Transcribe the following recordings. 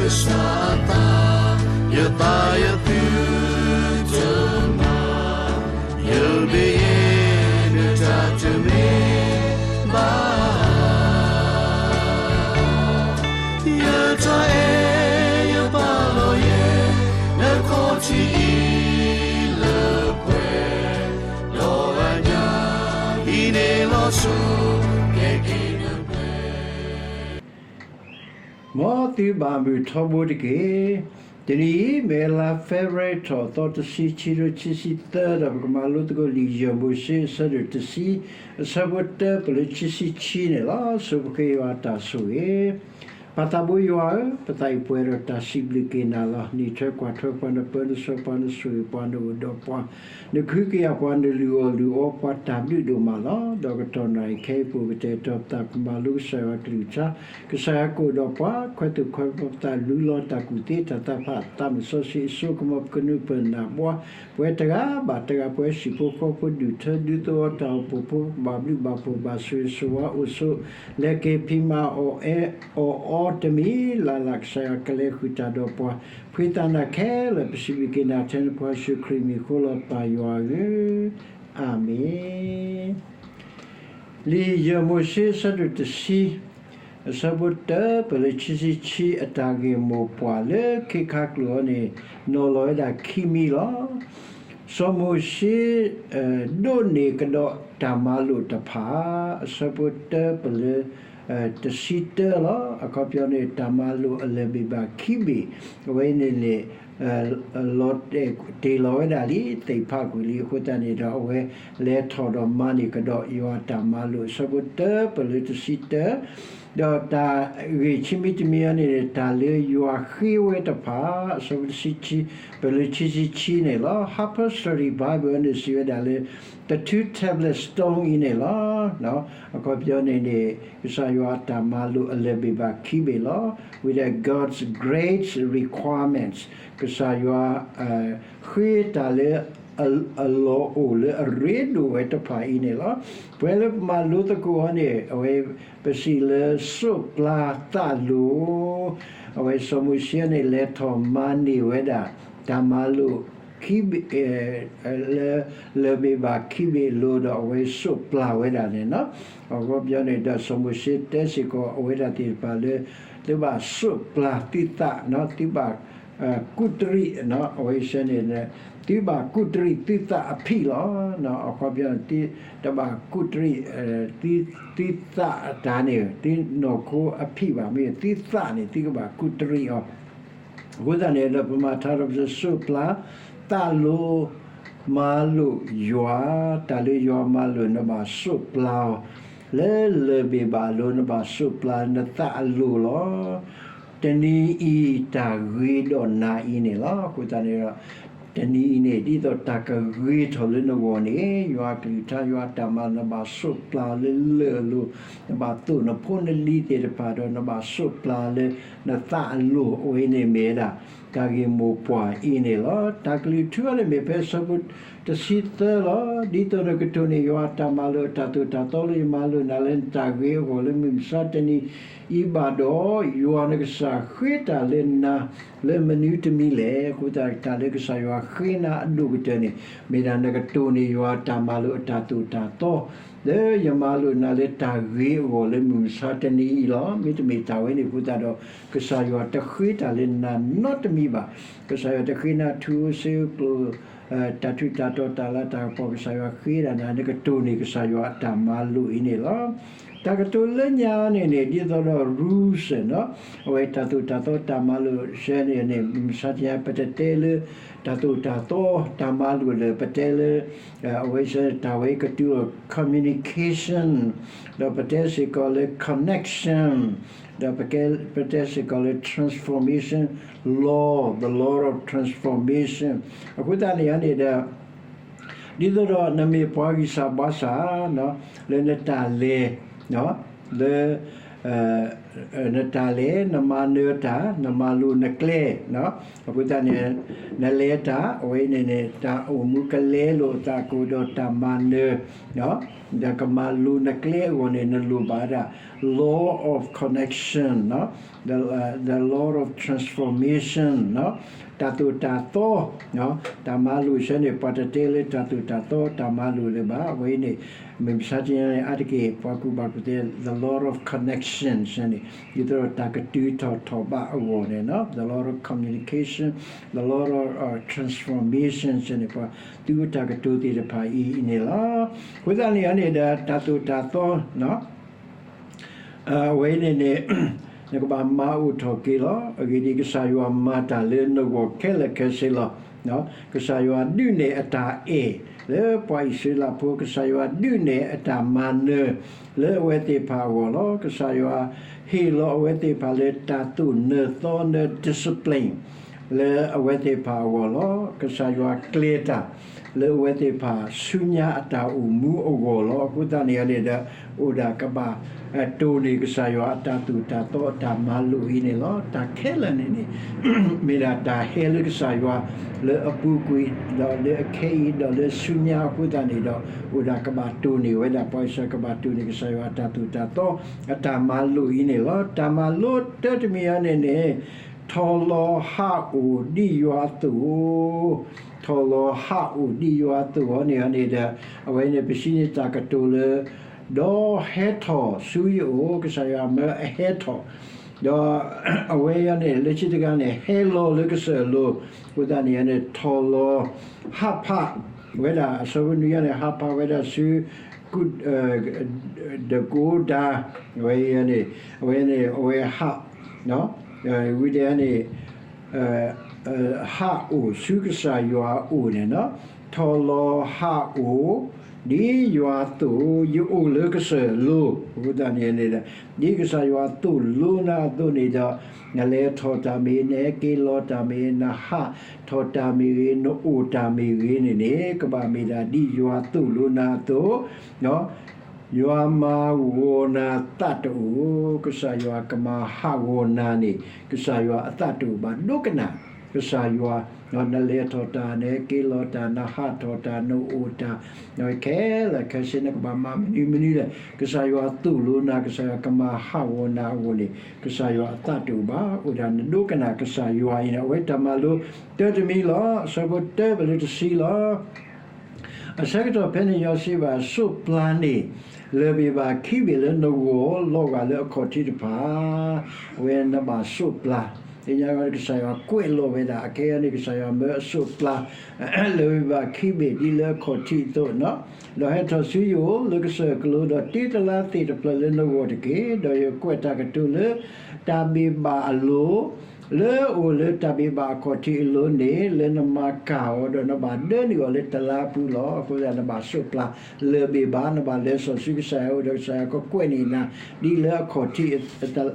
ကစၢ်အသး, ယသးယသုတမၤ, ယမ့ၢ်ယဲ နတၢ်တမ့ၢ်ဘၣ်. ယတၢ်အဲၣ်ယပာ်လီၤယဲ နခီၣ်ထံးအံၤလၢပှဲၤ, ဒီးအညၣ်အံၤန့ၣ်လီၤဆီ ကဲက့ၤနပှဲၤ. မ်သုဘၣ်မုာ်ထီဘိတက့ၢ်. တနံၤအံၤ မ့ၢ်လါ February ထီၣ်သီတဆံ ခံကထိခံဆံသၢ ဒီးပကမၤလိသကိးလံာ်ယဲၢ်မိၤၡ့ အဆၢဒိၣ်တဆံ အဆၢဖိတၢ ပလၢခံဆံခံန့ၣ်လီၤ. ဆိပဃ့ယွၤတၢ်ဆိၣ်ဂ့ၤ. ပၢ်သးဘိယွၤဧၢ, ပသးအံၤပှဲၤဒီးတၢ်စံးဘျုးက့ၤနၤလီၤ. နအံးထွဲကွၢ်ထွဲပှၤ, နပၢနဆှၢပှၤ, နဆိၣ်ဂ့ၤပှၤ, နအိၣ်ဒီးပှၤ, နကဟုကယာ်ပှၤ, နလုၢ်အီၣ်လုၢ်အီပှၤ တၢ်ဘျုးဒိၣ်မးလီၤ. ဒီးကတီၢ်နၣ်ရံၣ်ခဲအံၤပူၤ ကတဲာ်ကတီၤပသး ပမၤလိကစၢ်ယွၤကလုၢ်ကထါ, ကစၢ်ယွၤကအိၣ်ဒီးပှၤ, ခွဲးသူၣ်ခွဲးပသး လူလီၤတၢ်ကူၣ်သ့တၢ်သးဖး သးမုၢ်စီဆှံအစိကမီၤ ပကနုာ်ပၢၢ်နၢ်ဘှါ, ပဝဲတဂၤဘၣ်တဂၤ ပဝဲဟံၣ်ဖိဃီဖိ ဒူၣ်ထၢဒူသဝီ တၢ်အိၣ်ဖှိၣ်ဖိ ဘၣ်ဘျုးဘၣ်ဖှိၣ်ဘၣ်ဆိၣ်ဂ့ၤဆိၣ်ဝါအိၣ်ဆိး, လဲၤက့ၤဖံးမၤအီၣ်အဲၣ်အီၣ်အီတမံၤလၢ်လၢ် ကစၢ်ယွၤကလဲၤဃုာ်တၢ်ဒီးပှၤ, ဖှံသးနာ်ခဲလၢာ် ပစံးဘျုးက့ၤနၤထဲနဖိယ့ၣ်ၡူးခရံာ်မံၤအဃိလီၤ ပၢ်ယွၤဧၢ, အၤမ့ၣ်. လံာ်ယဲၢ်မိၤၡ့ အဆၢဒိၣ်တဆံ, အဆၢဖိတၢ ပလၢခံဆံခံ အတၢ်ဂ့ၢ်မိၢ်ပှၢ်လၢခ့ခါကျိာ်အံၤန့ၣ် နီၤလီၤဝဲဒၣ်ခံမံၤလီၤ. စီၤမိၤၡ့ ဒိးန့ၢ်ကဒီးတၢ်မၤလိာ်တဖၣ်, အဆၢဖိတၢ ပလၢ တဆံတၢလီၤ. အခီပညီန့ၣ် တၢ်မၤလိာ်အလၢၢ်ဘ့ၣ်ဘၣ်ခံဘ့ၣ်, အဝဲန့ၣ်န့ၣ် လီၤတဲာ်တ့ၢ်လီၤဝဲဒၣ်လံ သ့ၣ်ဖးကွံာ်လံ. အဃိသတးန့ၣ်ဒီး အဝဲလဲၤထီၣ်ဒီးမၤန့ၢ်ကဒီးယွၤအတၢ်မၤလိာ် အဆၢဖိတၢ ပလၢတဆံတၢ, ဒီးတၢ်ဂ့ၢ်ခံမံၤတမံၤအံၤန့ၣ် တၢ်လၢယွၤဃ့ဝဲတဖၣ် အဆၢဖိတဆံခံ ပလၢခံဆံခံန့ၣ်လီၤ. Harper Study Bible န့ၣ်စံးဝဲဒၣ်လၢ the two tablet stone အံၤန့ၣ်လီၤ. အခီပညီန့ၣ်န့ၣ် ကစၢ်ယွၤအတၢ်မၤလိာ်အလၢၢ်ဘ့ၣ်ဘၣ်ခံဘ့ၣ်လီၤ. ဝံၤဒီး God's great requirements ကစၢ်ယွၤ ဃ့တၢ်လၢ အလီၢ်အိၣ်လၢအရ့ဒိၣ်ဝဲတဖၣ်အံၤန့ၣ်လီၤ. ပှဲၤလၢပမၤလိသကိးအီၤန့ၣ် အဝဲပစံးလၢ စိးပျၤသးလိၤ, အဝဲစီၤမိၤၡ့န့ၣ် လဲၤထီၣ်မၤန့ၢ်ဝဲဒၣ် တၢ်မၤလိာ်ခံဘ့ၣ် လၢ လၢၢ်ဘ့ၣ်ဘၣ်ခံဘ့ၣ်အလိၤဒီး အဝဲစိးပျၤဝဲဒၣ်န့ၣ်လီၤ. အခီပညီန့ၣ်ဒီး စီၤမိၤၡ့တဲစ့ၢ်ကီးအဝဲဒၣ်သ့ၣ်တဖၣ်လၢ သုဘၣ်စိးပျၤသုသး, သုဘၣ် ကူးတရံး, အဝဲစ့ၢ်န့ၣ် သုဘၣ်ကူးတရံးသုသးအဖံးလီၤ. အခီပညီန့ၣ် သုတဘၣ်ကူးတရံး သုသးတၢ်န့ၣ် သုနီၢ်ခိအဖံးဘၣ်, မ့ၢ်သုသးန့ၣ် သုကဘၣ်ကူးတရံးအီၤ. အဃိသတးန့ၣ်ဒီး ပမၤထါဒီးပစိးပျၤသးလိၤ မၤလိာ်ယွၤ, တၢ်လၢယွၤမၤလိာ် နဘၣ်စိးပျၤအီၤ လၢလၢၢ်ဘ့ၣ်ဘၣ်အလိၤ နဘၣ်စိးပျၤနသးအလိၤလီၤ. တနံၤအံၤတၢ်ဂ့ၤဒီးနၤအံၤန့ၣ်လီၤ. အဃိသတးန့ၣ်ဒီး တနံၤအံၤန့ၣ် ဒ်သိးတၢ်ကဂ့ၤထီၣ်လၢနဂီၢ်န့ၣ် ယွၤကလုၢ်ကထါ ယွၤတၢ်မၤ နဘၣ်စိးပျၤလၢလၢၢ်အလိၤ, နဘၣ်သိၣ်နဖိနလံၤသ့ၣ်တဖၣ်ဒီး နဘၣ်စိးပျၤလၢနသးအလိၤ အဝဲန့ၣ်မ့ၢ်ဝဲဒၣ် တၢ်ဂ့ၢ်မိၢ်ပှၢ်အံၤန့ၣ်လီၤ. တၢ်ကလုၢ်ထူအံၤန့ၣ်မ့ၢ်ဖဲအဆၢဖိတဆံသၢလီၤ. ဒ်သိးနကတိၢ်န့ၢ်ယွၤအတၢ်မၤလိာ် အတၢ်သိၣ်တၢ်သီလၢ ယမၤလိာ်နၤလၢနတၢ်ဂ့ၤအဂီၢ်လၢမုၢ်မဆါတနံၤအံၤဘၣ်ဒီး, ယွၤနကစၢ်ဃ့တၢ်လၢနၤလၢမနုၤတမံၤလဲၣ်. အဃိသတး တၢ်လၢကစၢ်ယွၤဃ့နၤအဒိၣ်ကတၢၢ်န့ၣ် မ့ၢ်ဒၣ်နကတိၢ်န့ၢ်ယွၤအတၢ်မၤလိာ်အတၢ်သိၣ်တၢ်သီ လၢယမၤလိာ်နၤလၢတၢ်ဂ့ၤအဂီၢ်လၢမုၢ်မဆါတနံၤအံၤလီၤ. မ့တမ့ၢ်တၢ်ဝဲန့ၣ်အဃိသတးဒီး ကစၢ်ယွၤတဃ့တၢ်လၢနၤနီတမံၤဘၣ်. ကစၢ်ယွၤတဃ့နၤထူဧိၤစ့ဧိၤကျိၤဧိၤ တၢ်ထူးတၢ်တီၤတၢ်လၤတၢ်ကပီၤ ကစၢ်ယွၤဃ့ဒၣ်နၤ နကတိၢ်န့ၢ်ကစၢ်ယွၤအတၢ်မၤလိာ်အံၤန့ၣ်လီၤ. တၢ်ကတိၤလၢညါန့ၣ်န့ၣ် ဒ်သိးဒီး rules နီၤ အဝဲတၢ်သိၣ်တၢ်သီတၢ်မၤလိာ်စဲန့ၣ်န့ၣ် မုၢ်မဆါတနံၤ ပတတဲလၢ တၢ်သိၣ်တၢ်သီတၢ်မၤလိာ်ဒီး ပတဲလၢ အဝဲစဲတၢ်ဝဲကတုၤလီၤ communication ဒီးပတဲစ့ၢ်ကီးလၢ connection ဒီးပတဲစ့ၢ်ကီးလၢ transformation law, the law of transformation အဃိသတးန့ၣ်န့ၣ်ဒီး ဒ်သိးဒီးနမ့ၢ်ပှၤဂံၢ်စၢ်ဘါစၢ် လၢနတၢ်လဲၤ လၢ နတၢ်လဲၤ, နမၤနၢၤတၢ်, နမၤလိာ်နကျဲ, အဃိသတးန့ၣ် နလဲၤတၢ် အဝဲအံၤန့ၣ်န့ၣ် တၢ်အိၣ်မူကလဲလိာ်အသးကအိၣ်ဒီးတၢ်မၤနၢၤ, ဒီးကမၤလိာ်နကျဲအဂီၢ်န့ၣ် နလိၣ်ဘၣ်ဒၣ် law of connection, the, the law of transformation, တၢ်သိၣ်တၢ်သီ, တၢ်မၤလိာ်ဆၢန့ၣ် ပှၤတတဲလၢတၢ်သိၣ်တၢ်သီ တၢ်မၤလိာ်လၢၤဘၣ်. အဝဲအံၤန့ၣ် မ့ၢ်မဆါတနံၤညါန့ၣ် အါတက့ၢ် ပှၤကူၣ်ဘၣ်ကူၣ်သ့ the law of connection ဆၢန့ၣ် ဒ်သိးဒီးတၢ်ကတုၤထီၣ်ထီၣ်ဘးအဂီၢ်န့ၣ် the law of communication, the law of transformation ဆၢန့ၣ် ပှၤသူအတၢ်ကတိၤသ့ၣ်တဖၣ်အံၤန့ၣ်လီၤ. အဃိသတးန့ၣ်န့ၣ်ဒီး တၢ်သိၣ်တၢ်သီ အဝဲအံၤန့ၣ်န့ၣ် နကဘၣ်မၤအိၣ်ထီၣ်က့ၤလီၤ. အဂ့ၢ်ဒ်အံၤ, ကစၢ်ယွၤမၤတၢ်လၢနဂီၢ်ခဲလၢာ်ခဲဆ့လီၤ. ကစၢ်ယွၤဒုးနဲၣ်အတၢ်အဲၣ်လၢပှၤအံၣ်စရ့လးဖိ, ကစၢ်ယွၤဒုးနဲၣ်အတၢ်မၤနၢၤလၢအဝဲသ့ၣ်တဖၣ်အဂီၢ်လီၤ. ကစၢ်ယွၤဟ့ၣ်လီၤအဝဲသ့ၣ်တဖၣ်လၢတၢ်သိၣ်နၢၤသီနၢၤ discipline လၢအဝဲသ့ၣ်တဖၣ်အဂီၢ်လီၤ. ကစၢ်ယွၤကျဲၤတၢ် လၢအဝဲသ့ၣ်တဖၣ်ဆူညါအတၢ်အိၣ်မူအဂီၢ်လီၤ. အဃိသတးန့ၣ်န့ၣ်ဒီး အိၣ်ဒၣ်ကဘၣ်တိၢ်န့ၢ်ကစၢ်ယွၤအတၢ်သိၣ်တၢ်သီအတၢ်မၤလိာ်အံၤန့ၣ်လီၤ. တၢ်ခဲလၢာ်န့ၣ်န့ၣ် မ့ၢ်ဒၣ်တၢ်ဟဲလၢကစၢ်ယွၤ လၢအပူၤကွံာ် ဒီးလၢအခဲအံၤ ဒီးလၢဆူညါအဃိသတးန့ၣ်ဒီး အိၣ်ဒၣ်ကဘၣ်တိၢ်န့ၢ်ဝဲဒၣ် ပှၤအံၣ်စရ့လးကဘၣ်တိၢ်န့ၢ်ကစၢ်ယွၤအတၢ်သိၣ်တၢ်သီ အတၢ်မၤလိာ်အံၤန့ၣ်လီၤ. တၢ်မၤလိာ်တၢတမံၤအံၤန့ၣ်န့ၣ် ထီၣ်လီၤဟးအိၣ်ဒ်ယွၤအသိး ထီၣ်လီၤဟးအိၣ်ဒ်ယွၤအသိးအီၤန့ၣ်န့ၣ်ဒီး အဝဲန့ၣ် ပစံးန့ၢ်တၢ်ကတိၤလၢ ဒီးဟဲထီၣ်ဆူယအိၣ် ကစၢ်ယွၤမၢအဟဲထီၣ်, ဒီးအဝဲအံၤန့ၣ် လၢခံတဂၤန့ၣ် ဟဲလီၤလၢကစၢၢ်လိၤ, အဃိသတးန့ၣ်န့ၣ် ထီၣ်လီၤဟးဖးဝဲဒၣ် အဆၢဖိနွံအံၤန့ၣ် ဟးဖးဝဲဒၣ်ဆူ ကုၢ် တကိဒါ, အဝဲအံၤန့ၣ် အဝဲန့ၣ် အဝဲဟး ဝံၤဒီးန့ၣ် ဟးအိၣ်ဆူကစၢ်ယွၤအအိၣ်န့ၣ်လီၤ. ထီၣ်လီၤဟးအိၣ် ဒ်ယွၤအသိး ယအိၣ်လၢကစၢၢ်လိၤ, အဃိသတးန့ၣ်န့ၣ် ဒ်ကစၢ်ယွၤသိၣ်လိနၤအသိးန့ၣ်ဒီး နလဲၤထီၣ်တၢ်မ့ၢ် နဟဲက့ၤလီၤတၢ်မ့ၢ် နဟးထီၣ်တၢ်မ့ၢ်ဂ့ၤ နအိၣ်တၢ်မ့ၢ်ဂ့ၤန့ၣ်န့ၣ် ကဘၣ်မ့ၢ်ဒၣ်ဒ်ယွၤသိၣ်လိနၤအသိး ယွၤမၤဂီၤနၤသးတအိၣ်, ကစၢ်ယွၤကမၤဟးဂီၤနၤန့ၣ် ကစၢ်ယွၤအသးတအိၣ်ဘၣ် ဒိကနၣ် ကစၢ်ယွၤ, နလဲၤထီၣ်တၢ် နဟဲက့ၤလီၤတၢ် နဟးထီၣ်တၢ် နအိၣ်တၢ် ခဲလၢာ်ခဲဆ့ နကဘၣ်မၤမနုၤမနုၤလဲၣ် ကစၢ်ယွၤသိၣ်လိနၤ ကစၢ်ယွၤကမၤဟးဂီၤနၤအဂီၢ်န့ၣ် ကစၢ်ယွၤအသးတအိၣ်ဘၣ် အိၣ်ဒၣ်နဒိကနၣ်ကစၢ်ယွၤအံၤန့ၣ် အဝဲတၢ်မၤလိတၢတမံၤလီၤ. အဆၢဖိတၢပလၢတဆံလီၤ. အဆၢကတီၢ်ဖဲန့ၣ် ယွၤစံးဘၣ် စိးပျါန့ၣ် လၢၢ်ဘ့ၣ်ဘၣ်ခံဘ့ၣ်လၢနဂီၢ်လီၤဂာ်လၢအခီၣ်ထံးတဖၣ်, အဝဲနဘၣ်စိးပျါ, သ့ၣ်ညါဝဲကစၢ်ယွၤကွဲးလီၤဝဲဒၣ် အခဲအံၤန့ၣ် ကစၢ်ယွၤမၢအစိးပျါ လၢၢ်ဘ့ၣ်ဘၣ်ခံဘ့ၣ်ဒ်လၢအခီၣ်ထံးအသိး, ဒီးဟဲထီၣ်ဆူယအိၣ်လၢကစၢၢ်ကလိ ဒီးတ့တလါသ့ၣ်တဖျၢၣ်လၢနဂီၢ်တက့ၢ်. ဒီးယကွဲးတၢ်ကတိၤလၢ တၢ်ဘ့ၣ်ဘၣ်အလိၤ လၢအအိၣ်လၢတၢ်ဘ့ၣ်ဘၣ်အခီၣ်ထံးအလိၤန့ၣ် လၢနမၤကၢ်အီၤ ဒီးနဘၣ်ဒၢနုာ်အီၤလၢတလါပူၤလီၤ. အဃိသတး နဘၣ်စိးပျါလၢၢ်ဘ့ၣ်ဘၣ် နဘၣ်လဲၤစိာ်ဆူကစၢ်ယွၤအအိၣ်ဒီးကစၢ်ယွၤကကွဲးန့ၢ်နၤ ဒ်လၢအခီၣ်ထံး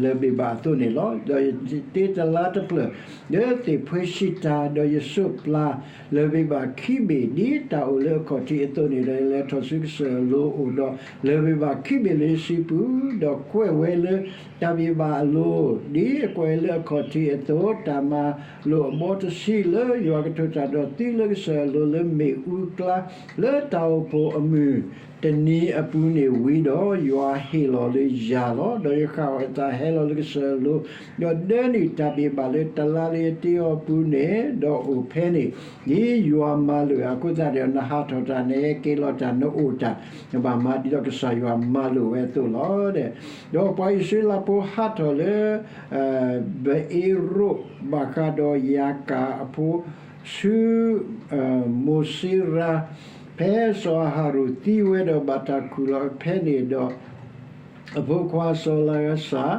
လၢၢ်ဘ့ၣ်ဘၣ်အသိးန့ၣ်လီၤ. ဒီးယတ့တလါတဖျၢၣ် လၢသ့ၣ်ဖှ့စံးတၢ် ဒီးယစိးပျါ လၢၢ်ဘ့ၣ်ဘၣ်ခံဘ့ၣ် ဒ်တၢ်အိၣ်လၢအခီၣ်ထံးအသိးန့ၣ် ဒီးယလဲၤထီၣ်ဆူကစၢၢ်လိၤအိၣ်ဒီး လၢၢ်ဘ့ၣ်ဘၣ်ခံဘ့ၣ်လၢယစုပူၤ, ဒီးကွဲးဝဲလၢတၢ်ဘ့ၣ်ဘၣ်အလိၤ ဒ်အကွဲးလၢအခီၣ်ထံးအသိး, တၢ်မၤလိာ်အဘီတဆံလၢယွၤကထိးတၢ်ဒီးသုလၢကစၢၢ်လိၤလၢမ့ၣ်အူအကျါ လၢတၢ်အိၣ်ဖှိၣ်အမုၢ်တနံၤအပူၤန့ၣ်ဝံၤဒီး ယွၤဟ့ၣ်လီၤလၢယၤလီၤ. ဒီးယဃၣ်အီၤအသးဟဲလီၤလၢကစၢၢ်လိၤ, ဒီးဒၢနုာ်တၢ်ဘ့ၣ်ဘၣ်လၢတလါလၢယတ့အီၤအပူၤန့ၣ်, ဒီးအိၣ်ဖဲန့ၣ် ဒ်ယွၤမၤလိာ်အဃိသတးဒီး နဟးထီၣ်တၢ် နဟဲက့ၤလီၤတၢ် နအိၣ်တၢ် နဘၣ်မၤဒ်သိးကစၢ်ယွၤမၤလိာ်ဝဲအသိးလီၤ. ဒီးပှၤအံၣ်စရ့လးဖိဟးထီၣ်လၢ ဘအ့ရိၣ်ဘၣ်ဃးဒီးယၤကၤအဖိ ဆူ မိၤၡ့ရၤ, ဖဲစီၤအၤဟရိၣ်သံဝဲဒီးဘၣ်တၢ်ခူၣ်လီၤဖဲန့ၣ်ဒီး အဖိခွါစီၤလါစၢ်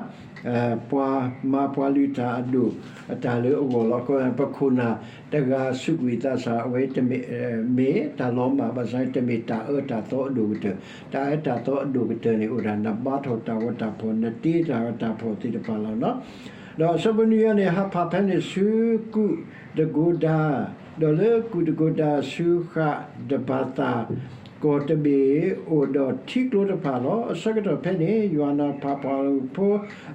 ပှၤမၤပှၤလုၢ်တၢ်အဒိၣ်အတၢ်လၢအဂီၢ်လီၤ. အဃိ ပခိၣ်နၢ်တဂၤစူးကွံာ်သးစၢ် အဝဲတမ့ၢ် မ့ၢ်တၢ်လီၤမၢ်ဘၣ်ဆၣ် တမ့ၢ်တၢ်အၢတၢ်သီအဒိၣ်ကတၢၢ်, တၢ်အၢတၢ်သီအဒိၣ်ကတၢၢ်န့ၣ် အိၣ်ဒၣ်နဘါထီၣ်တၢ်ဂီၤတၢ်ဖီၣ် နတ့တၢ်ဂီၤတၢ်ဖီၣ်သ့ၣ်တဖၣ်လီၤ. ဒီးအဆၢဖိနွံအံၤန့ၣ် ဟးဖးဖဲန့ၣ်ဆူကူးတကိးဒါ, ဒီးလၢကူးတကိးဒါဆူဃးတဘၤသး, ကီၢ်တဘ့ၣ်အိၣ်ဒီးထံကျိတဖၣ်လီၤ. အဆၢကတီၢ်ဖဲန့ၣ် ယွၤနၢ်ပၢၢ်ပှၤဖိ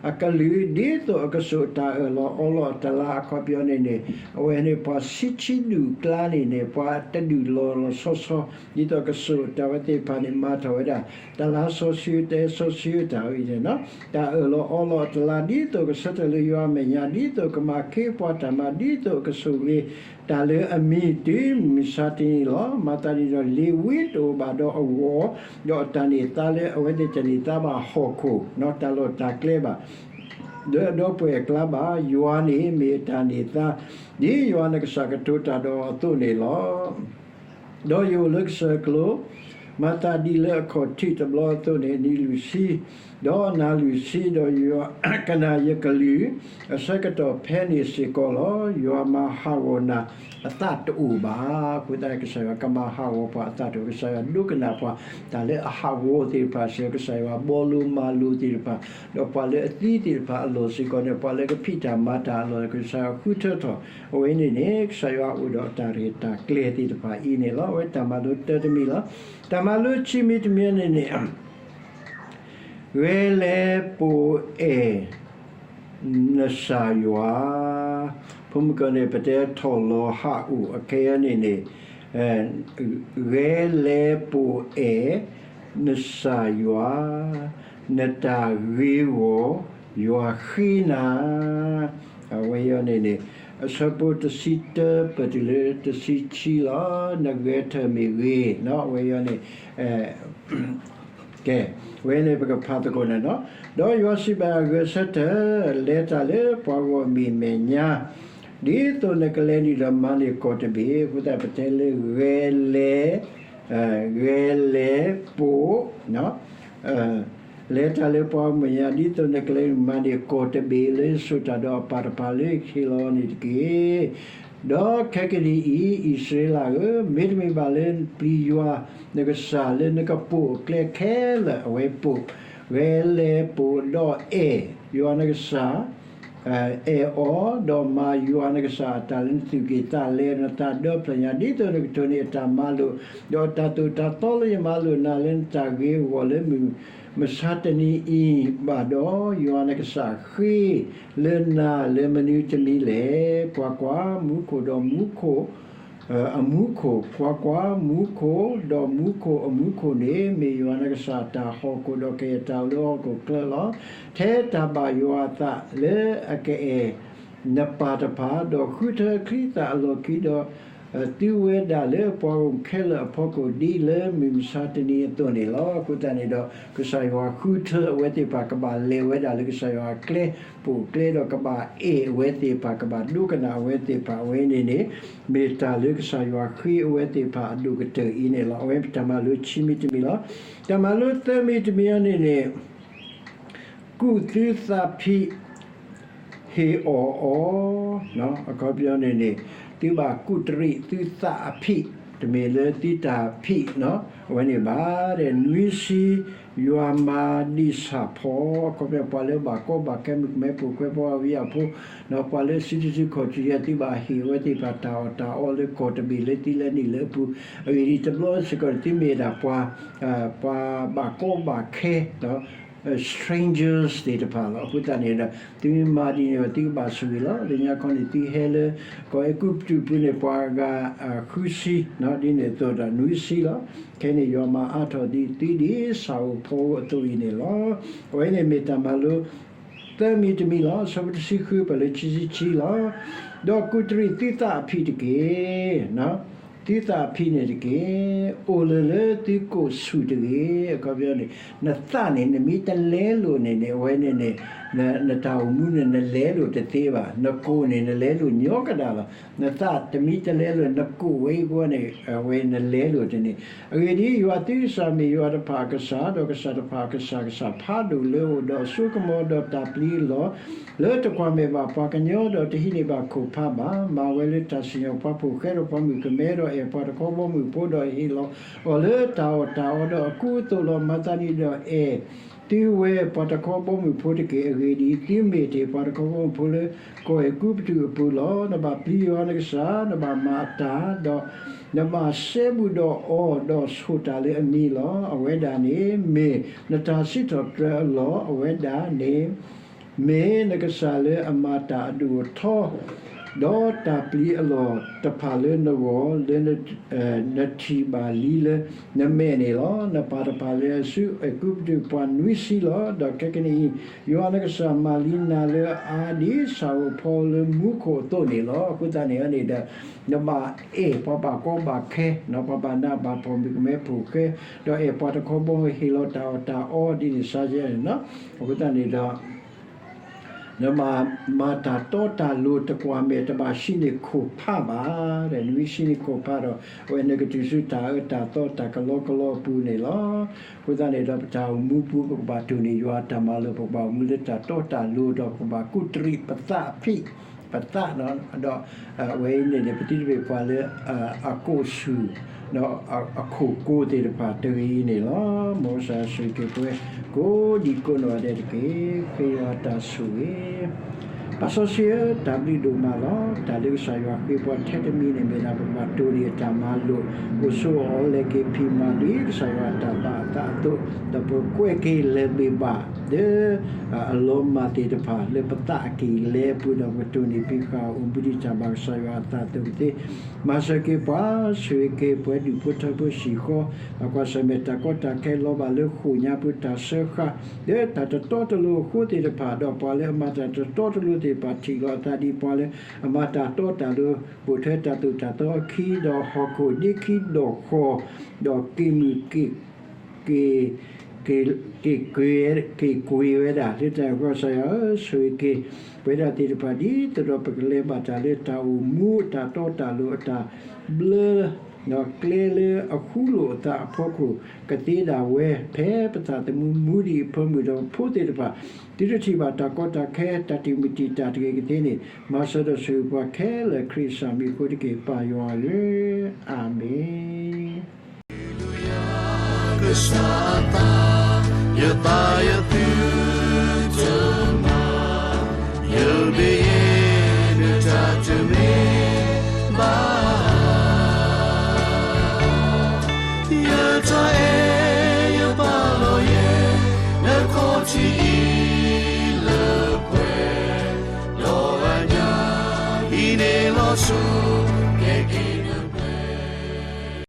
အကလုၢ် ဒ်သိးအကစိာ်တၢ်အၢၣ်လီၤအီလီၤအတလါအခီပညီန့ၣ်န့ၣ်, အဝဲန့ၣ်ပှၤဆံဆံဒူၣ်ကျါန့ၣ်န့ၣ် ပှၤတဒူၣ်လီၤလီၤဆီဆီ ဒ်သိးကစိာ်တၢ်ဝဲသ့ၣ်တဖၣ်န့ၣ် မၤထီၣ်ဝဲဒၣ် တလါစီဆှံ တဲစီဆှံတၢ်အံၤန့ၣ် တၢ်အၢၣ်လီၤအီလီၤအတလါ ဒ်သိးကဆၢထၢၣ်လၢယွၤအမဲာ်ညါ ဒ်သိးကမၤခ့ပှၤတၢ်မၤ ဒ်သိးကဆိၣ်ဂ့ၤတၢ်လၢအမံၤတုၤမုၢ်မဆါတနံၤလီၤ. မၤသးဒ်န့ၣ်ဒီး လ့ၤဝံတအိၣ်ဘၣ်ဒီးအဂီၤ, ဒီးအတၢ်န့ၢ်သါလၢအဝဲသ့ၣ်တန့ၢ်သါဘၣ်ဟီၣ်ခိၣ် တၢ်လီၢ်တၢ်ကျဲဘၣ် လၢအဒီပုၢ်ဝဲၢ်အကျါဘၣ်. ယွၤန့ၣ်မ့ၢ်အတၢ်န့ၢ်သါ ဒ်ယွၤနကစၢ်ကတိၤတၢ်ဒီးအသိးန့ၣ်လီၤ. ဒီးယအိၣ်လၢကစၢၢ်ကျိၤ, မၤသးဒ်လၢအခီၣ်ထံးတဘျီအသိးန့ၣ် နံၤလွံၢ်ဆံ, ဒီးနၤလွံၢ်ဆံ, ဒီးယွၤကနၣ်ယကလုၢ်, အဆၢကတီၢ်ဖဲန့ၣ်စ့ၢ်ကီးလီၤ. ယွၤမၤဟးဂီၤနၤအသးတအိၣ်ဘၣ်. အဃိသတး ကစၢ်ယွၤကမၤဟးဂီၤပှၤအသးတအိၣ်, ကစၢ်ယွၤဒိကနၣ်ပှၤ တၢ်လၢအဟးဂီၤသ့ၣ်တဖၣ်စ့ၢ်ကီး, ကစၢ်ယွၤဘီလိၤမၤလိၤသ့ၣ်တဖၣ်, ဒီးပှၤလၢအသံသ့ၣ်တဖၣ်အလီၢ်စ့ၢ်ကီးန့ၣ် ပှၤလၢကဖံးတၢ်မၤတၢ်အလီၢ် ကစၢ်ယွၤဃုထၢထီၣ်, အဝဲန့ၣ်န့ၣ် ကစၢ်ယွၤအိၣ်ဒီးတၢ်ရဲၣ်တၢ်ကျဲၤသ့ၣ်တဖၣ်အံၤန့ၣ်လီၤ. အဝဲတၢ်မၤလိတၢတမံၤလီၤ. တၢ်မၤလိဆံမံၤတမံၤန့ၣ်န့ၣ် ဂဲၤလဲၤပိာ်အဲၣ် နစၢ်ယွၤ, ဖိမုၣ်ကီၢ်န့ၣ် ပတဲထီၣ်လီၤဟးအိၣ်အခဲအံၤန့ၣ်န့ၣ်, ဂဲၤလဲၤပိာ်အဲၣ် နစၢ်ယွၤ, နတၢ်ဂ့ၤဂီၢ် ယွၤဃ့နၤ, အဝဲအံၤန့ၣ်န့ၣ် အဆၢဖိတဆံတၢပတုၤလၢတဆံခံလီၤ. နဂဲၤထၢၣ်မ့ၢ်ဂ့ၤ, အဝဲအံၤန့ၣ် ကဲ, ဝဲန့ၣ်ပကဖးသကိးန့ၣ်လီၤ. ဒီးယွၤစံးဘၣ် ဂဲၤဆၢထၢၣ်, လဲၤတၢ်လၢပှၤဂီၢ်မုၢ်အမဲာ်ညါ, ဒ်သိးနကလဲၤနုာ်ဒီးမၤန့ၢ်ကီၢ်တဘ့ၣ်. အဃိသတး ပတဲလၢဂဲၤလဲၤ, ဂဲၤလဲၤပိာ် လဲၤတၢ်လၢပှၤဂီၢ်မုၢ်အမဲာ်ညါ ဒ်သိးနကလဲၤနုာ်မၤန့ၢ်ကီၢ်တဘ့ၣ်လၢယဆိၣ်တၢ်ဒီးအပၢ်တဖၣ်လၢယဟ့ၣ်လီၤန့ၣ်တက့ၢ်. ဒီးခဲကနံၣ်အံၤ အံၣ်စရ့လးဧၢ, မ့တမ့ၢ်ဘၣ်လၢပျံၤယွၤနကစၢ်လၢနကပိာ်အကျဲခဲလၢာ်အဝဲပိာ်, ဂဲၤလဲၤပိာ်ဒီးအဲၣ်ယွၤနကစၢ် အဲၣ်အီၤ, ဒီးမၤယွၤနကစၢ်အတၢ်လၢနသူၣ်ကံၢ်သးလဲ နသးဒီဖျၢၣ်ညါ ဒ်သိးနကတိၢ်န့ၢ်အတၢ်မၤလိာ်, ဒီးတၢ်သိၣ်တၢ်သီလၢယမၤလိာ်နၤလၢနတၢ်ဂ့ၤအဂီၢ်လၢမုၢ်မဆါတနံၤအံၤဘၣ်ဒီး, ယွၤနကစၢ်ဃ့လၢနၤလၢမနုၤတမံၤလဲၣ်. ကွၢ်ကွၢ်, မူခိၣ်ဒီးမူခိၣ် အမူခိၣ်, ကွၢ်ကွၢ်, မူခိၣ်ဒီးမူခိၣ်အမူခိၣ်န့ၣ် မ့ၢ်ယွၤနကစၢ်အတၢ်ဟီၣ်ခိၣ် ဒီးကယဲၢ်တၢ်အိၣ်လၢဟီၣ်ခိၣ်ချၢလီၤ. ထဲတၢ်ဘၣ်ယွၤအသးလၢအကအဲၣ်နပၢ်တဖၣ်, ဒီးဃုထၢအချံအသၣ်အလီၢ်ခံ, ဒီးသုဝဲဒၣ်လၢပှၤဂီၢ်မုၢ်ခဲလၢာ်အဖီခိၣ် ဒ်လၢမုၢ်မဆါတနံၤအသိးန့ၣ်လီၤ. အဃိသတးန့ၣ်ဒီး ကစၢ်ယွၤဃုထၢအဝဲသ့ၣ်တဖၣ် ကဘၣ်လဲၤဝဲဒၣ်လၢကစၢ်ယွၤအကျဲ ပိာ်ကျဲ ဒီးကဘၣ်အဲၣ်အဝဲသ့ၣ်တဖၣ် ကဘၣ်ဒိကနၣ်အဝဲသ့ၣ်တဖၣ် အဝဲန့ၣ်န့ၣ် မ့ၢ်တၢ်လၢကစၢ်ယွၤဃ့အဝဲသ့ၣ်တဖၣ်အဒိၣ်ကတၢၢ်အံၤန့ၣ်လီၤ. အဝဲတၢ်မၤလိခံမံၤတမံၤလီၤ. တၢ်မၤလိသၢမံၤတမံၤအံၤန့ၣ်န့ၣ် ကူၣ်သုသးဖံး ဟ့ၣ်အီၣ်အီၤ, အခီပညီန့ၣ်န့ၣ် သုဘၣ်ကူၣ်တရံးသုသးအဖံး, တမ့ၢ်လၢသုတၢ်ဖံး, အဝဲန့ၣ်ဘၣ်ဒီး နွံဆံ ယွၤမၤဒံးဆၣ်ဖီ, အခီပညီ ပှၤလၢဘၣ်ကီဘၣ်ခဲ မုၣ်ကမဲ ပိာ်ခွဲ ပှၤဝံအဖိ, ပှၤလၢစုတစုခီၣ်တစု သုဘၣ်ဟ့ၣ်အဝဲသ့ၣ်တဖၣ်တၢ်အီၣ်တၢ်အီလၢကီၢ်တဘ့ၣ်လၢသုလဲၤနုာ်လၢအပူၤ, အဂ့ၢ်ဒ်အံၤ တဘျီစ့ၢ်ကီးန့ၣ် သုမ့ၢ်ဒၣ်ပှၤ ပှၤဘၣ်ကီဘၣ်ခဲ strangers သ့ၣ်တဖၣ်လီၤ. အဃိသတးန့ၣ်ဒီး သုမ့ၢ်မၤဒ်န့ၣ်ဒီး သုကဘၣ်ဆိၣ်ဂ့ၤလီၤ. လၢညါခီန့ၣ် သုဟဲလၢ ကီၢ်အဲၤကူပတူးပူၤန့ၣ် ပှၤဂၤဃုဆံ, ဒ်န့ၣ်အသိးဒီး နွံဆံလီၤ. ခဲန့ၣ် ယွၤမၤအါထီၣ်ဒံးသုဒ်ဆၣ်ဧိၤဖီဧိၤအသိးအံၤန့ၣ်လီၤ. အဝဲန့ၣ်မ့ၢ်တၢ်မၤလိ သၢမံၤတမံၤလီၤ. အဆၢဖိတဆံဃု ပှဲၤလၢခံဆံခံလီၤ. ဒီးကူၣ်တရံးသုသးအဖံးတက့ၢ်. သုသးအဖံးန့ၣ်တက့ၢ်. အိၣ်လၢၤလၢသုကိာ်ဆူၣ်တဂ့ၤ. အခီပညီန့ၣ် နသးန့ၣ် နမ့ၢ်တလဲလိာ်န့ၣ်န့ၣ် အဝဲန့ၣ်န့ၣ် နတၢ်အိၣ်မူန့ၣ် နလဲလိာ်တသ့ဘၣ်. နကိာ်န့ၣ် နလဲလိာ်ညီကဒၣ်လီၤ. နသးတမ့ၢ်တလဲလိာ် နကိာ်ဝဲအံၤအဃိန့ၣ် အဝဲနလဲလိာ်တန့ၢ်. အဂ့ၢ်ဒ်အံၤ, ယွၤသုကစၢ်မ့ၢ်ယွၤတဖၣ်အကစၢ်, ဒီးကစၢ်တဖၣ်အကစၢ်, ကစၢ်ဖးဒိၣ်လၢအအိၣ်ဒီးအစိကမီၤဒီးတၢ်ပျံၤအလီၢ်, လၢတကွၢ်မဲာ်ဘၣ်ပှၤကညီ, ဒီးတဟံးန့ၢ်ဘၣ်ခိၣ်ဖးဘၣ်. မၤဝဲလၢတၢ်စံၣ်ညီၣ်ပှၤဖှီၣ်ဃဲဒီးပှၤမုၣ်ကမဲ, ဒီးအဲၣ်ပှၤတခီဘီမုၢ်ဖိ, ဒီးဟ့ၣ်လီၤအီၤလၢတၢ်အီၣ်တၢ်အီဒီးအကူအသိးလီၤ. မၤသးဒ်န့ၣ်ဒီးအဲၣ် သုဝဲပှၤတခီဘီမုၢ်ဖိတက့ၢ်. အဂ့ၢ်ဒ်အံၤ, သုမ့ၢ်တ့ၢ်ပှၤတခီဘီမုၢ်ဖိလၢကီၢ်အဲၤကူပတူးအပူၤလီၤ. နဘၣ်ပျံၤယွၤနကစၢ်, နဘၣ်မၤအတၢ်, ဒီးနဘၣ်စဲဘူးဒီးအီၤ, ဒီးဆိၣ်တၢ်လၢအမံၤလီၤ. အဝဲဒၣ်န့ၣ်မ့ၢ်နတၢ်စံးထီၣ်ပတြၢၤအလီၢ်, အဝဲဒၣ်န့ၣ် မ့ၢ်နကစၢ်လၢအမၤတၢ်အဒိၣ်အထီ, ဒီးတၢ်ပျံၤအလီၢ်တဖၣ်လၢနဂီၢ်, လၢနထံၣ်ဘၣ်လံလၢနမဲာ်န့ၣ်လီၤ. နပၢ်တဖၣ်လၢအစုအဲၤကူပတူးပှၤနွံဆံလီၤ. ဒီးခဲကနံၣ်အံၤ, ယွၤနကစၢ်မၤလံနၤလၢအအါဒ်ဆၣ်ဧိၤဖီဧိၤလၢမူခိၣ်အသိးန့ၣ်လီၤ. အဃိသတးန့ၣ်န့ၣ်ဒီး, နဘၣ်အဲၣ်ပှၤဘၣ်ကီဘၣ်ခဲ, ပှၤဘၣ်နးဘၣ်ဖှီၣ်မုၣ်ကမဲဖိဃဲ, ဒီးအဲၣ်ပှၤတခီဘီမုၢ်ဟ့ၣ်လီၤတၢ်အီၣ်တၢ်အီဒ်န့ၣ်စ့ၢ်ကီးန့ၣ်လီၤ. အဃိသတးန့ၣ်ဒီး နဘၣ်မၤတၢ်တီတၢ်လိၤတကွၢ်မဲာ်, တဘၣ်ဟံးန့ၢ်ခိၣ်ဖးဘၣ်. နမ့ၢ်ဟံးန့ၢ်ခိၣ်ဖးဒီး, အဝဲနကတုၤဆူတၢ်အၢတၢ်သီတၢ်ကလီကလီအပူၤန့ၣ်လီၤ. အဃိသတးန့ၣ်ဒီး ပတၢ်အိၣ်မူပူၤ ပကဘၣ်တိၢ်န့ၢ်ယွၤအတၢ်မၤလိာ်, ပကဘၣ်အိၣ်မူလၢတၢ်တီတၢ်လိၤဒီး ပကဘၣ်ကူးတရံးပသးဖံး, ပသး, ဒီးအဝဲအံၤန့ၣ်န့ၣ် ပသုတမ့ၢ်ပှၤလၢ အကိးဆူၣ် အခိၣ်ကိးသ့ၣ်တဖၣ်တဂ့ၤအံၤန့ၣ်လီၤ. မ်ကစၢ်ယွၤဆိၣ်ဂ့ၤက့ၤပှၤကိးဒံးကိးနီၢ်ဂၤဒဲးတက့ၢ်. ဃ့ယွၤတၢ်ဆိၣ်ဂ့ၤ. ပၢ်စီဆှံဧၢ, တၢ်ဘျုးဒိၣ်မးလီၤ. တၢ်လၢကစၢ်ယွၤဃ့ပှၤထဲတမံၤန့ၣ် မ့ၢ်ဒၣ်ပကဘၣ်တိၢ်န့ၢ်အတၢ်မၤလိာ်, အိၣ်ဆိးအီၤလဲၤက့ၤဖံးမၤဒ်ကစၢ်ယွၤအတၢ်ဘၣ်အသးအသိး, ဒီးပကကွဲးက့ၤလဲၤဘ့ၣ်ဘၣ် လၢ အလီၤမၢ်သ့ၣ်တဖၣ်လၢပသးအက့ၢ်အဂီၤအပူၤဒီး ပကတိၢ်န့ၢ်ဖံးဃာ်အိၣ်မူဒ်တၢ်ဘၣ်ကစၢ်ယွၤအသးအသိးကသ့. မၤစၢၤက့ၤပှၤ, ဆိၣ်ဂ့ၤက့ၤပှၤဒူၣ်ဖိထၢဖိဟံၣ်ဃီ, အကွၢ်ဆၢၣ်မဲာ်တၢ်ကီတၢ်ခဲလီၤဘၣ်လၢဃိာ်ညါပူၤတၢ်စၢဃာ်, လၢတၢ်တတီတလိၤအဃိသ့ၣ်တဖၣ်, ဒီးပှၤလၢအမၤတၢ်တတီတလိၤသ့ၣ်တဖၣ် ထံၣ်လီၤအသးဒ်ပှၤလၢအမၤတၢ်တီတၢ်လိၤ, ပိာ်ထွဲတၢ်သိၣ်တၢ်သီအခံ, ဒီးဟီၣ်ခိၣ်ဒ့ခံဒီးဃီ, ဒီးက့ၤမုၢ်က့ၤ က့ၤ က့ၤကွံာ်ဝဲဒၣ် လၢတၢ်ဂီၤစၢ်ယွၤဧၢ, ဆိၣ်ဂ့ၤက့ၤ ပဝဲဒၣ်သ့ၣ်တဖၣ် ဒ်သိးဒီးပကလဲၤဘၣ်တၢ်လၢတၢ်အိၣ်မူ တၢ်တီတၢ်လိၤ အတၢ်ဘျၢ ဒီးကျဲလၢအဃူလိာ်အသးအဖီခိၣ် ကသ့ဒၣ်ဝဲ ဖဲပသးသမူမူဒံးအဖၢမုၢ်ဒီး ဖိသ့ၣ်တဖၣ် သုတထံၣ်ဘၣ်တၢ်ကီတၢ်ခဲ တၢ်တံာ်မုၢ်တံာ်တာ်တဂ့ၤကသ့န့ၣ် မၤစၢၤဒီးဆိၣ်ဂ့ၤပှၤခဲလၢာ် ခရံာ်အမံၤအဃိတက့ၢ် ပၢ်ယွၤဧၢ, အၤမ့ၣ်. ကစၢ်အသး, ယသးယသုတမၤ, ယဘ့ၣ်ယဲနတၢ်တမ့ၢ်ဘၣ်. ယတၢ်အဲၣ်ယပာ်လီၤယဲ, နခီၣ်ထံးအံၤလၢပှဲၤ, ဒီးအညၣ်အံၤန့ၣ်လီၤဆီ, ကဲက့ၤ